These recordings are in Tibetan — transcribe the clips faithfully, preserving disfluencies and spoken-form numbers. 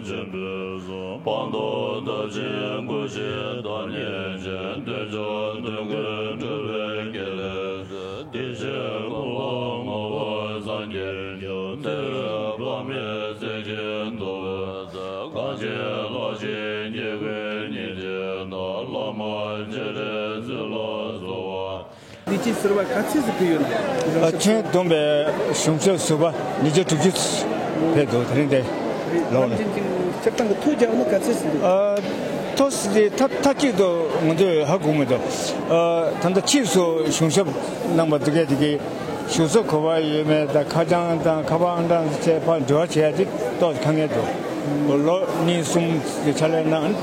ཆེན་པོས་སྤངས་རྟོགས་ཐབས་ཆེན་སྐུ་བཞི་བདག་ཉིད་ཅན། དོན་བྱང་དོན་ཀུན་སྒྲུབ་པའི་དགེ་ལེགས་སྩལ། དེ་བཞིན་གོ་འཕང་ངོ་བོ་སངས་རྒྱས་ཀྱང་། དེ་ལས་དཔག་མེད་རྩལ་ཆེན་ཐོབ་པར་མཛད། གང་ཕྱིར་ལྷག་བཞིའི་ཉེས་ཀུན་ཉེས་བྱས་ནས། བླ་མ་སྤྱན་རས་གཟིགས་ལ་གསོལ་བ། ལི་ཅི་ཟུར་པ་ག་ཚོད་ཙམ་ཕུལ་ཡོད་ན། ཨ། ཁྱོན་བསྡོམས་པའི་གཞུང་ཞབས་ཟུར་པ་ཉིས་བརྒྱ་དྲུག་ཅུ་ཕེབས་འདུག་དེ་རིང་དེ་ལོ་ལ། ཆབ་ཐང་གི་ཐོ་རྒྱག་ན་ག་ཚོད་ཙམ་འདུག་ཨ། ཐོ་སི་དེ་ཐ་ཐ་གཅིག་ཏུ་ང་ཚོས་ཧ་གོ་མི་འདུག་ཨ། ད་ལྟ་ཕྱིས་སུ་གཞུང་ཞབས་གནང་པ་འདི་གས་དེ་གའི་ཞུ་ས་ག་པར་ཡོད་མེད་དང་། ཁ་བྱང་དང་ཁ་པར་ཨང་གྲངས་བཅས་ཕར་འབྲེལ་བ་བྱེད་ཡ་དེ་ཏོག་ཙམ་དཀའ་ངལ་འདུག་ལོ་གཉིས་གསུམ་གྱི་ཕྱག་ལས་གནང་།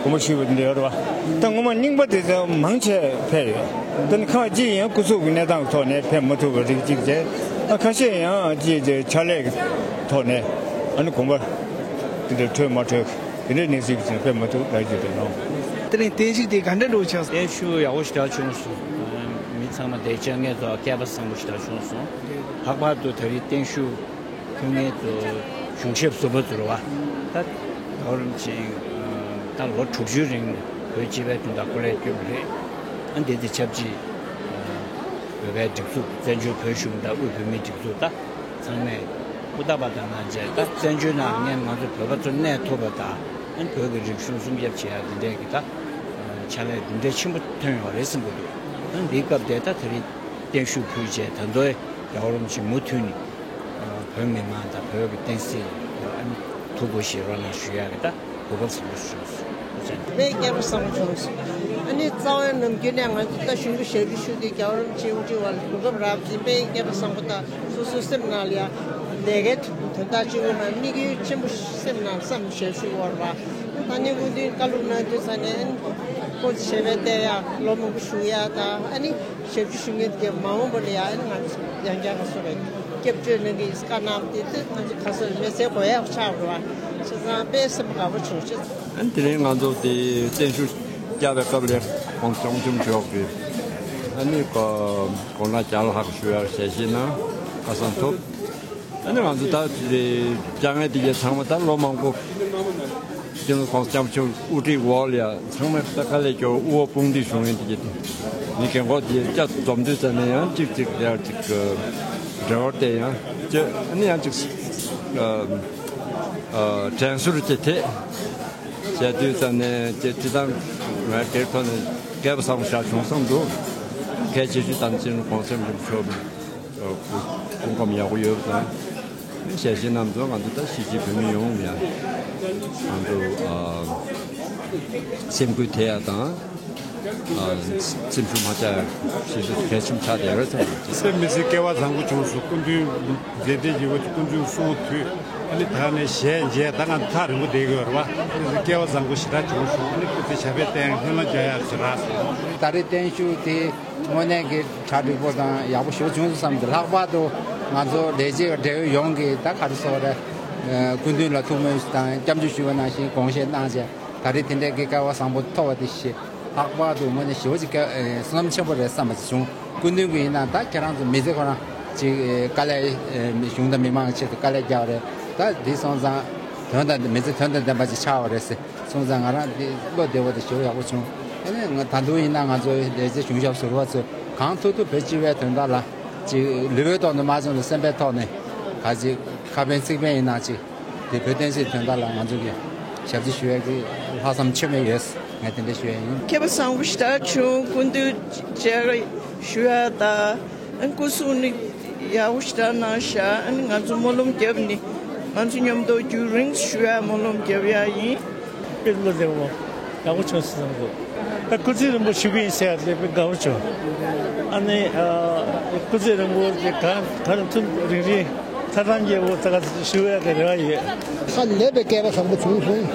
དགོངས་པ་ཞུས་པ་འདི་འདྲ་ཡོད་རེད་པ། ད་ངོ་མ་རྙིང་པ་དེ་ཚོ་མང་ཆེ་ཕེབས་ཡོད། ད་ནི་ཁག་ཅིག་ཡང་སྐུ་གཟུགས་ཀྱི་གནས་སྟངས་ཐོག་ནས་ཕེབས་མ་ཐུབ་པ་རིགས་གཅིག་བྱས། ཨ། ཁ་ཤས་ཡང་ཅིག་ཅིག་ཕྱག་ལས་ཀྱི་ཐོག་ནས་ཨ་ནི་དགོངས་པ་དེ་འདྲ་འཕྲོད་མ་འཕྲོད། དེ་འདྲའི་གནས་ཚུལ་གྱི་ཕན་མ་ཐུབ་ལ་ཡོད་དེ་ནོ། དེ་རིང་བརྟན་བཞུགས་དེ་ག་འདྲ་འགྲོ་ཆགས། བརྟན་བཞུགས་ཡག་པོ་ཞེ་དྲག་བྱུང་སོང་། མི་ཚང་མ་དེ་བཅར་མཁན་ཚོ་སྐལ་པ་བཟང་པོ་ཞེ་དྲག་བྱུང་སོང་། ལྷག་པར་དུ་ད་རེས་བརྟན་བཞུགས་ཕུལ་མཁན་ཚོ་གཞུང་ཞབས་ཟུར་པ་ཚོ་རེད་པ། ད་རྒྱལ་བ་རིན་པོ་ཆེ་ད་ལོ་དྲུག་ཅུའི་རིང་བོད་སྤྱི་པའི་དོན་དག་སྐུ་ལས་བསྐྱོན་པ་རེད། ཨ། འདི་དེ་ཆབས་ཅིག་བོད་པའི་སྒྲིག་འཛུགས་བཙན་བྱོལ་བོད་གཞུང་དང་དབུས་བོད་མིའི་སྒྲིག་འཛུགས་ད་ཚང་མས་ཨུ་ཏ་པ་དང་གནང་བྱས། ད་བཙན་བྱོལ་ནང་སྔོན་ང་ཚོ་བོད་པ་ཚོ་གནས་ཐུབ་པ་དང་། ཨ། བོད་ཀྱི་རིག་གཞུང་སྲུང་སྐྱོབ་བྱེད་ཡག་འདི་འདྲའི་གི་ད་ཕྱག་ལས་འདི་འདྲའི་ཆེན་པོ་ཐོན་ཡོད་རེད་བསམ་གྱི་འདུག་ཨ། འདིའི་སྐབས་དེ་ད་དེ་རིང་བརྟན་བཞུགས་ཕུལ་བྱས། ད་ཚོའི་རྒྱལ་བ་རིན་པོ་ཆེ་མུ་མཐུད་ནས་བོད་མི་མང་དང་བོད་ཀྱི་བསྟན་སྲིད་ལ་ཐུགས་ཁུར་བཞེས་རོགས་གནང་ཞུ་ཡག་གི་ད་གོ་སྐབས་བཟང་པོ་ཞིག་བྱུང་སོང་། དཔེ་སྐལ་པ་བཟང་པོ་བྱུང་སོང་། ཨ་ནི་རྩ་བའི་ནམ་རྒྱུན་ནས་ང་ཚོ་ད་གཞུང་གི་ཞབས་ཕྱི་ཞུ་དུས་རྒྱལ་བ་རིན་པོ་ཆེ་དབུ་ཁྲིད་འོག་ལ་གོ་སྐབས་རག་པ་དེ་དཔེ་སྐལ་པ་བཟང་པོ་དང་། སོ་སོའི་སེམས་ནང་ལ་ཡང་ལས་ཀའི་དོན་དག་ཅིག་འོག་ལ་དམིགས་ཡུལ་ཆེན་པོ་སེམས་ནང་བསམ་ཞབས་ཞུ་འོག་ལ་བ། ད་ནི་སྐུ་མདུན་བཀའ་སློབ་གནང་དུས་ཙ་ནས་ཨ་ནི་སྐུ་ཞབས་པད་བརྟན་ཡག་ལོ་མང་པོ་བཞུགས་ཡག་དང་། ཨ་ནི་ཞབས་ཕྱི་ཞུ་མཁན་དེ་གའི་མ་འོངས་པ་ལ་ཡང་ཨ་ནི་ང་ཚོ་ཡང་བསྐྱར་ང་ཚོ་ལ་སྐྱབས་བཅོལ་གནང་གི་བཀའ་གནང་བ་དེ་ད་ང་ཚོ་ག་ས་ལ་མི་ཚེ་གོ་ཡག་ཆགས་འགྲོ་བ། བྱས་ཙང་དཔེ་སེམས་དགའ་པོ་བྱུང་། བྱས་ཙང་། ཨ་ནི་དེ་རིང་ང་ཚོ་དེ་བརྟན་བཞུགས་བསྐྱལ་བའི་སྐབས་ལ་༸གོང་ས་༸སྐྱབས་མགོན་ཆེན་པོ་མཆོག་གིས་ཨ་ནི་གོ་གོ་གནས་བསྐྱལ་ལ་ཧ་གོ་ཞུ་ཡག་ཞལ་བཞེས་གནང་། ཁ་སང་ཐོབ། ཨ་ནི་ང་ཚོ་ད་དེ་བཅར་མཁན་དེ་གའི་ཚང་མ་ད་ལོ་མང་པོ་སྤྱི་ནོར་༸གོང་ས་༸སྐྱབས་མགོན་ཆེན་པོ་དབུ་ཁྲིད་འོག་ལ་ཡང་ཚང་མས་ད་དཀའ་ལས་རྒྱབ། དབུ་བ་དཔུང་སྒྲིག་བྱུང་ཡོད། དེ་གའི་དེ་ནི་རྒན་གོག་དེ་བཅར་འཛོམས་དུས་ཙ་ནས་ཡང་གཅིག་གཅིག་ཡར་གཅིག་འབྲེལ་བ་བསྟེན་ཡང་ཅེས། ཨ་ནི་ཡང་གཅིག་ཨ་ཨ་དྲན་གསོ་ཅིག་ཐེབས་བྱས་དུས་ཙ་ནས་ཅེས། སྤྱིར་བཏང་ང་དེའི་ཐོག་ནས་སྐལ་པ་བཟང་པོ་ཞིག་བྱུང་བསམ་འདུག་གལ་ཆེ་ཤོས་དང་སྤྱི་ནོར་༸གོང་ས་༸སྐྱབས་མགོན་ཆེན་པོ་མཆོག་སྐུ་ཁམས་ཡག་པོ་ཡོད་པ་དང་། ཞལ་བཞེས་གནང་ཚོ་ང་ཚོ་ད་གཞིས་བྱེས་བོད་མི་ཡོངས་ལ་ང་ཚོ་ཨ་སེམས་འགུལ་ཐེབས་ཡག་དང་། ཨ་སེམས་ཤུགས་མ་ཆག་ཡག་ཞེ་དྲག་གལ་ཆེན་པོ་ཆགས་བསྡད་ཡོད་བསམ་གྱི། སེམས་མི་སྲིད་སྐལ་བ་བཟང་པོ་བྱུང་སོང་། སྐུ་མདུན་མཛད་བདེ་ཡི་བ་སྐུ་མདུན་གསུང་ཐོས། ཨ་ནི་ད་ནས་ཞལ་མཇལ། ད་ང་ཚོ་ཐག་རིང་པོ་བསྡད་ཀྱི་ཡོད་རེད་པ། སྐལ་བ་བཟང་པོ་ཞེ་དྲག་བྱུང་སོང་། ཨ་ནི་སྐུ་ཚེ་ཞབས་པད་བརྟན། སྨོན་ལམ་རྒྱག་ཡག་ཞེ་དྲག་སོང་། ད་རེས་བརྟན་བཞུགས་དེ་དངོས་གནས་ཀྱི་གྲ་འགྲིག་པོ་དང་ཡག་པོ་ཞེ་པོ་བྱུང་སོང་བསམ་གྱི། ལྷག་པར་དུ་ང་ཚོ་ལས་བྱེད་འབྲེལ་ཡོད་ཡོངས་ཀྱིས་ད་ག་རེ་ཟེར་དགོས་རེད། སྐུ་མདུན་ལ་ཐུགས་སྨོན་དང་སྐྱབས་འཇུག་ཞུས་པ་ནང་བཞིན་དགོངས་བཞེས་གནང་བྱས། ད་རེས་དེ་འདྲའི་གི་སྐལ་བ་བཟང་པོ་ཐོབ་པ་དེ་ཞེ། ལྷག་པར་དུ་དངོས་གནས་ཞེ་པོ་ཅིག་སྐལ་བ་བསོད་ནམས་ཆེན་པོ་རེད་བསམ་པ་ཅིག་བྱུང་། སྐུ་མདུན་གྱི་ཡིན་ན་ད་ཁྱེད་རང་ཚོ་མི་ཚེ་ཁོ་རང་ཅིག་དཀའ་ལས་གཞུང་དང་མི་མང་གི་ཆེད་དུ་དཀའ་ལས་བརྒྱབ་པ་རེད། ད་འདི་སོང་ཙང་དོན་དང་མི་ཚེ་དོན་དང་ལྡན་པ་ཅིག་ཆགས་པ་རེད་ཟེར། སོང་ཙང་ང་རང་འདི་བློ་བདེ་པོ་དང་ཞེ་པོ་ཡག་པོ་བྱུང་། ཨ་ནི་ང་ད་དུང་ཡིན་ན་ང་ཚོ་ལས་བྱེད་གཞུང་ཞབས་ཟུར་པ་ཚོས་གང་ཐུབ་ཐུབ་བོད་སྤྱི་པའི་དོན་དག་ལ་ཅིག་ལུས་པོའི་ཐོག་ནས་མ་བྱུང་ན་སེམས་པའི་ཐོག་ནས་ག་ཅིག་ཁ་ཕན་ཚིག་ཕན་ཡིན་ན་ཅིག་དེ་བོད་བསྟན་སྲིད་དོན་དག་ལ་ང་ཚོ་གི་ཞབས་ཕྱི་ཞུ་ཡག་གི་ལྷག་བསམ་ཆེན་པོ་ཡོད། ངས་དེ་འདྲ་ཞུ་ཡག་ཡིན། མཁས་པ་བཟང་པོ་ཞེ་དྲག་བྱུང་། སྐུ་མདུན་མཇལ་ཞུ་ཡག་དང་། སྐུ་གཟུགས་ནི་ཡག་པོ་ཞེ་དྲག་གནང་ཤག་ཨ་ནི་ང་ཚོ་སྨོན་ལམ་རྒྱབ་ནི། ང་ཚོ་མཉམ་དུ་རྒྱུན་རིང་ཞུ་ཡག་སྨོན་ལམ་རྒྱབ་ཡག་ཡིན། དཔེ་བློ་བདེ་པོ་ཡག་པོ་བྱུང་སོང་བསམ་གྱི་འདུག་ད་སྐུ་ཚེ་རིང་པོ་བཞུགས་ཀྱི་ཡིན་ཟེར་ཡག་དེ་དཔེ་དགའ་པོ་བྱུང་། ཨ་ནི་ཨ་སྐུ་ཚེ་རིང་པོ་དེ་གང་གང་ཐུབ་རིང་རིང་ཐག་རིང་རྒྱལ་པོ་ད་ག་ཞུ་ཡག་གི་རེ་བ་ཡོད། ཧ་ལས་པའི་སྐལ་བ་བཟང་པོ་བྱུང་སོང་།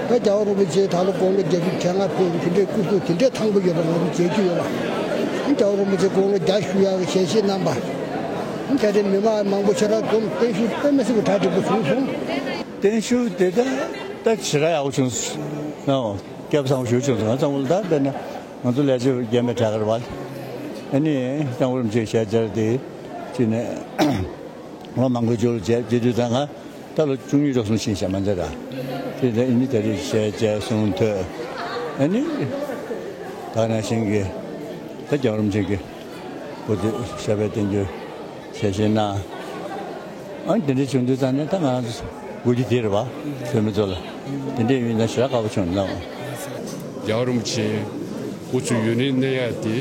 ད་རྒྱལ་བ་རིན་པོ་ཆེ་ད་ལོ་དགུང་ལོ་བརྒྱད་ཅུ་གྱ་ལྔ་ཕེབས། དེ་འདྲའི་སྐུ་གཟུགས་དེ་འདྲའི་ཐང་པོ་ཡོད་པ་ང་ཚོ་མཇལ་རྒྱུ་ཡོད་པ། རྒྱལ་བ་རིན་པོ་ཆེ་དགུང་ལོ་བརྒྱ་བཞུགས་ཡག་གི་ཞལ་བཞེས་གནང་པ། ད་རེས་མི་མང་མང་པོ་ཞེ་དྲག་འཛོམས། བརྟན་བཞུགས་དཔེ་མི་སྲིད་པའི་གྲ་སྒྲིག་པོ་བྱུང་སོང་། བརྟན་བཞུགས་དེ་ད་ད་ཞེ་དྲག་ཡག་པོ་བྱུང་སོང་། སྐལ་བ་བཟང་པོ་ཞེ་པོ་བྱུང་སོང་། ང་ཚང་མ་ལ་ད་དཔེར་ན་ང་ཚོ་ལས་བྱེད་རྒན་པའི་གྲས་ཀ་རེད་པ། ཨ་ནི་རྒྱལ་བ་རིན་པོ་ཆེའི་ཞལ་མཇལ་དེ་ཅིག་ནས་ལོ་མང་པོའི་མཇུག་ལ་མཇལ་མཇལ་དུས་ད་ང་ ད་ལོ་བཅུ་གཉིས་འགྲོ་སོང་ཕྱིན་ཤག་མ་འདྲ་ར། དེ་ད་ཨ་ནི་ད་རེས་བཤད་བྱས་གསུང་ཐོས། ཨ་ནི་ད་ནང་བཞིན་གྱི་ད་རྒྱལ་བ་རིན་པོ་ཆེ་གི་པོ་ཏི་ཞབས་པད་བརྟན་གྱུར་ཞལ་བཞེས་གནང་། ཨ་ནི་དེ་འདྲ་བྱུང་དུས་ཙང་ནས་ད་ང་རང་ཚོ་དགོས་རྒྱུ་དེ་རེད་བ། བོད་མི་ཚོ་ལ་དེ་འདྲ་ཡིན་ན་ཞེ་དྲག་དགའ་པོ་བྱུང་གནང་། རྒྱལ་བ་རིན་པོ་ཆེ་སྐུ་ཚེ་ཡུན་རིང་གནས་ཡག་དེ་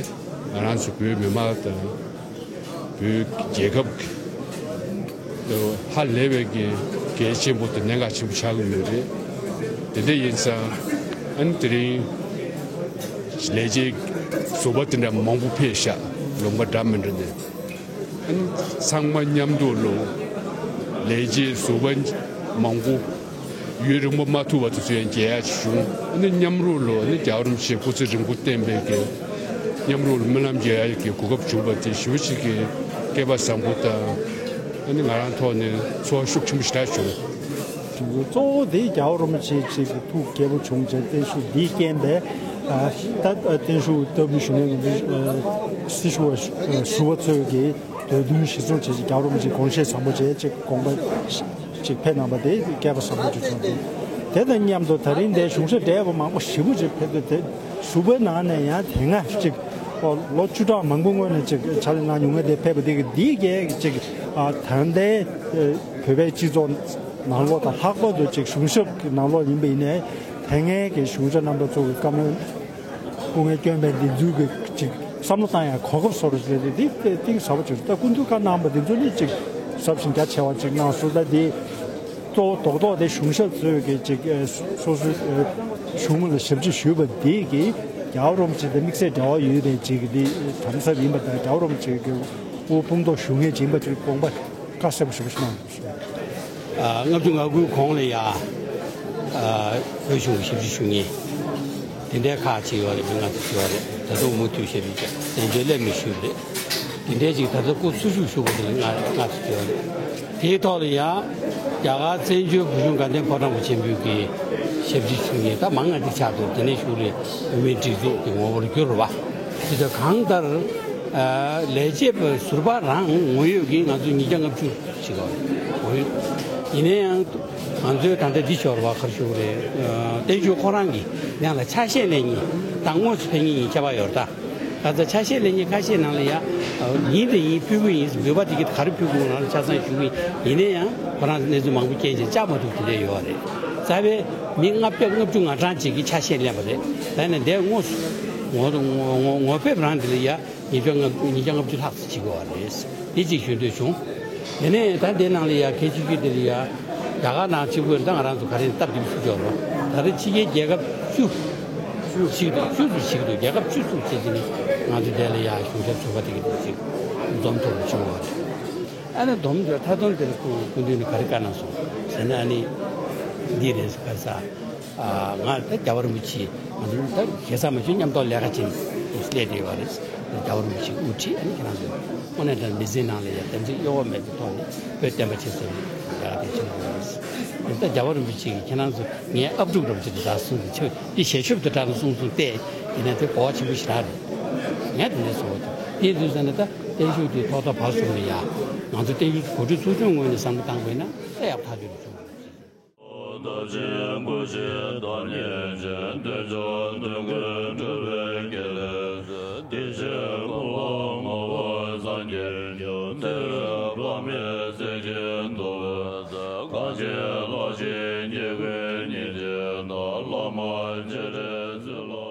ང་རང་ཚོ་བོད་མི་མང་དང་། བོད་རྒྱལ་ཁབ་ཀྱི་ཧ་ལས་པའི་གི་གལ་ཆེན་པོ་དང་གནད་འགག་ཆེན་པོ་ཆགས་ཀྱི་ཡོད་རེད། དེ་འདྲ་ཡིན་ཙང་ཨ་ནི་དེ་རིང་ལས་བྱེད་ཟུར་པ་དེ་འདྲ་མང་པོ་ཕེབས་ཤག་ལུང་པ་འདྲ་མི་འདྲ་ནས། ཨ་ནི་ཚང་མ་མཉམ་དུ་ལོ་ལས་བྱེད་ཟུར་པ་མང་པོ། ཡུན་རིང་པོ་མ་ཐུག་པ་དེ་ཚོ་ཡང་མཇལ་ཡག་ཅིག་བྱུང་། ཨ་ནི་མཉམ་རུབ་ལོ་ཨ་ནི་རྒྱལ་བ་རིན་པོ་ཆེ་སྐུ་ཚེ་རིང་པོ་བརྟན་པའི་གི་མཉམ་རུབ་ལ་སྨོན་ལམ་རྒྱག་ཡག་གི་གོ་སྐབས་བྱུང་བ་དེ་ཞེ་པོ་ཅིག་གི་སྐལ་པ་བཟང་པོ་དང་། ཨ་ནི་ང་རང་ཐོག་ནས་ཚོར་བ་ཤུགས་ཆེན་པོ་ཞེ་དྲག་བྱུང་། གཙོ་བོ་དེ་རྒྱལ་བ་རིན་པོ་ཆེ་ཅིག་གི་ཐུགས་དགྱེས་པོ་བྱུང་བྱས་བརྟན་བཞུགས་འདིའི་རྐྱེན་པས། ད་བརྟན་བཞུགས་ལྟ་བུ་ཞུ་མཁན་ང་ཚོ་སྲི་ཞུ་བ་ཞུ་བ་ཚོས་ཀྱི། འདོད་འདུན་གཞིར་བཟུང་བྱས་ཅིག་རྒྱལ་བ་རིན་པོ་ཆེའི་དགོངས་བཞེད་བཟང་པོ་བྱས་ཅིག་དགོངས་པ་ཅིག་ཕེབས་གནང་པ་དེ་སྐལ་པ་བཟང་པོ་ཅིག་བྱུང་འདུག་དེ་དང་མཉམ་དུ་ད་རིང་འདིར་གཞུང་ཞབས་བགྲེས་པ་མང་པོ་ཞེ་པོ་ཅིག་ཕེབས་འདུག་དེ་ཟུར་པའི་ནང་ནས་ཡང་དེ་སྔ་ཅིག་ལོ་བཅུ་ཕྲག་མང་པོའི་སྔོན་ནས་ཅིག་ཕྱག་ལས་གནང་མྱོང་མཁན་དེ་ཕེབས་པ་དེ་གི་འདིའི་གས་ཅིག་ད་ལྟའི་བོད་པའི་སྤྱི་ཚོགས་ནང་ལོགས་དང་ལྷག་པར་དུ་ཅིག་གཞུང་ཞབས་ཀྱི་ནང་ལོགས་ཡིན་པ་ཡིན་ནའི་དེ་སྔའི་གི་གཞུང་ཞབས་རྣམ་པ་ཚོ་གི་བཀའ་མོལ། སྐུ་ངལ་བསྐྱོན་པའི་འདི་ཚོའི་གི་ཅིག་བསམ་བློ་བཏང་ཡ་གོ་སྐབས་བཟོ་རུ་བྱས་ཏེ་འདི་གཏིང་ཟབ་པོ་ཅིག་ད་སྐུ་མདུན་བཀའ་གནང་པ་འདི་ཚོ་ནི་ཅིག་ཟབ་ཞིང་རྒྱ་ཆེ་བ་ཅིག་གནང་སོང་། ད་འདི་གཙོ་བོ་རྡོག་རྡོག་དེ་གཞུང་ཞབས་ཚོས་གི་ཅིག་སོ་སོའི་གཞུང་ལ་ཞབས་ཕྱི་ཞུས་པ་འདི་གི་རྒྱལ་བ་རིན་པོ་ཆེ་དང་དམིགས་བསལ་འབྲེལ་བ་ཡོད་པའི་ཅིག་འདི་དམ་ཟབ་ཡིན་པ་དང་རྒྱལ་བ་རིན་པོ་ཆེ་གི་དབུ་དཔུང་གཏོགས་ཞུ་མཁན་ཅིག་ཡིན་པ་ཅིག་དགོངས་པ་བཀའ་གསལ་པོ་ཞེ་པོ་ཞིག་གནང་འདུག་ལྔ་བཅུ་ང་དགུའི་གོང་ལ་ཡ། བོད་གཞུང་གི་ཞབས་ཕྱི་ཞུ་མཁན་དེ་འདྲའི་ཁག་ཅིག་ཡོད་རེད། མི་ལྔ་བཅུ་ཅིག་ཡོད་རེད། ད་དུང་མུ་མཐུད་ཞབས་ཕྱི་བྱས་བཙན་བྱོལ་སླེབས་མི་ཞུས་པ་རེད། དེ་འདྲའི་ཅིག་ད་ལྟ་སྐུ་འཚོ་བཞུགས་ཞུ་བ་དེ་ལྔ་ལྔ་བཅུ་ཅིག་ཡོད་རེད། དེའི་ཐོག་ལ་ཡ། རྒྱ་གར་བཙན་བྱོལ་བོད་གཞུང་དགའ་ལྡན་ཕོ་བྲང་པ་ཆེན་པོའི་གི་ཞབས་ཕྱི་ཞུ་མཁན་ད་མང་ང་དེ་ཆགས་འདུག་དེ་ནས་གཞུག་ལ་བོད་མིའི་སྒྲིག་འཛུགས་ཀྱི་ངོ་བོར་གྱུར་བ། དེ་ཚོ་གང་ལྟར། ལས་བྱེད་པ་ཟུར་པ་རང་ངོ་ཡོད་ཀྱི་ང་ཚོ་ཉིས་བརྒྱ་ལྔ་བཅུ་ཞིག་ཡོད་རེད། ངོ་ཡོད། ཡིན་ན་ཡང་ང་ཚོའི་ད་ལྟ་འདི་ཞོར་བ་གར་ཞུ་རེད། བསྟན་ཆོས་ཁོ་རང་གི་ནང་ལ་ཆ་ཤས་ལེན་མཁན་དང་དངོས་སུ་ཕེབས་མཁན་གཉིས་ཁྱད་པར་ཡོད་རེད་ད། ད་ལྟ་ཆ་ཤས་ལེན་མཁན་ཁ་ཤས་ནང་ལ་ཡ། ཡིན་དེ་ཡིན་ཕུལ་གི་ཡིན་འབོད་པ་དེ་གི་ག་རེ་ཕུལ་གི་ཡོད་ན་ཆ་ཚང་ཞུ་གི་ཡིན་ན་ཡང་ཁོ་རང་གནས་ཚུལ་མང་པོ་རྐྱེན་གྱིས་བཅར་མ་ཐུབ་དེ་འདྲ་ཡོད་རེད། རྩ་བའི་མི་ལྔ་བརྒྱ་ལྔ་བཅུ་ང་གྲངས་ཅིག་གིས་ཆ་ཤས་ལེན་པ་རེད། ད་ནི་འདས་དངོས་སུ་ངོ་ངོ་ངོ་ངོ་ཕེབས་རང་དེ་ལ་ཡ། ཉིས་བརྒྱ་ལྔ་ཉིས་བརྒྱ་ལྔ་བཅུ་ལྷག་ཙམ་བྱེད་དགོས་པ་རེད། འདི་གཅིག་ཞུ་འདོད་བྱུང་། དེ་ནས་ད་འདི་ནང་ལ་ཡ་གལ་ཆེ་ཤོས་དེ་ལ་ཡ། རྒྱ་གར་ནང་གཅིག་པུ་ད་ང་རང་ཚོ་ག་རེ་སྟབས་བདེ་པོ་ཞུ་ཆོག་རོགས། ད་ལྟ་ཕྱི་རྒྱལ་རྒྱལ་ཁབ་བཅུ། བཅུ་ཞིག་ཏུ་བཅུ་ཙམ་ཞིག་ཏུ་རྒྱལ་ཁབ་བཅུ་ཙམ་བྱེད་ཀྱི་ནི་ང་ཚོ་དེ་ལ་ཡ་གཞུང་ཞབས་ཚོགས་པ་དེ་གི་དེ་ཅིག་འཛོམས་ཐུབ་པ་བྱུང་བ་རེད། ཨ་ནི་སྡོམ་དེ་མཐའ་སྡོམ་དེར་སྐུ་སྐུ་མདུན་ནས་ག་རེ་བཀའ་གནང་སོང་ཟེར་ན། ཨ་ནི་འདི་རེད་ཟེར་ག་ས། ང་ད་རྒྱལ་བ་རིན་པོ་ཆེ་ང་ཚོ་ད་གེ་སར་མ་ཞུ་མཉམ་དུ་ལས་ཀ་བྱེད་སླེབས་བསྡད་པ་རེད། རྒྱལ་བ་རིན་པོ་ཆེ་དབུ་ཁྲིད་ཨ་ནི་ཁྱེད་རང་ཚོ་དངོས་གནས་དྲང་མི་ཚེའི་ནང་ལ་ཡང་དམ་ཚིག་གཡོ་བ་མེད་པའི་ཐོག་ནས་བོད་བསྟན་པ་ཆེད་སེམས་ལས་ཀ་དེ་བྱེད་དགོས་རེད། ད་རྒྱལ་བ་རིན་པོ་ཆེ་གིས་ཁྱེད་རང་ཚོ་ངའི་ཨབ་ཕྲུག་རབ་ཅིག་ཏུ་གྲགས་སོང་ཟེར་ཆེ་འདི་ཞལ་ཆུབ་ཏུ་གྲགས་ནས་གསུངས་སོང་སྟེ་དེ་ནས་དེ་གོ་བ་ཆེན་པོ་ཞེ་དྲག་རེད། ངས་དེ་འདྲ་ཟེར་བ་དང་དེའི་དུས་ཙམ་ནས་ད་བརྟན་བཞུགས་དེ་ཐོག་མཐའ་བར་གསུམ་ལ་ཡ་ང་ཚོ་བརྟན་བཞུགས་གོ་སྒྲིག་ཚོགས་ཆུང་ངོས་ནས་བསམ་བློ་བཏང་དགོས་ན་ད་ཡག་ཐག་ཆོད་དུ་བྱུང་བ་རེད། བདག་ཆེན་སྐུ་བཞིའི་བདག་ཉིད་ཅན། དོན་བྱ་དོན་ཀུན་གྲུབ་པའི་དགེ་ལེགས་སྩོལ། དེ་བཞིན་ཀུན་ལ་བསྔོ་བ་སངས་རྒྱས་ཀྱང་། ཚེ་རབས་དཔག་མེད་ཚེ་གཅིག་ཐོབ་པར་མཛད། གང་ཕྱིར་ལྷག་བཞུགས་དགེ་ཀུན་ཉིན་བྱེད་དང་། བླ་མ་མཇལ་འཕྲད་ཚུལ་ལ།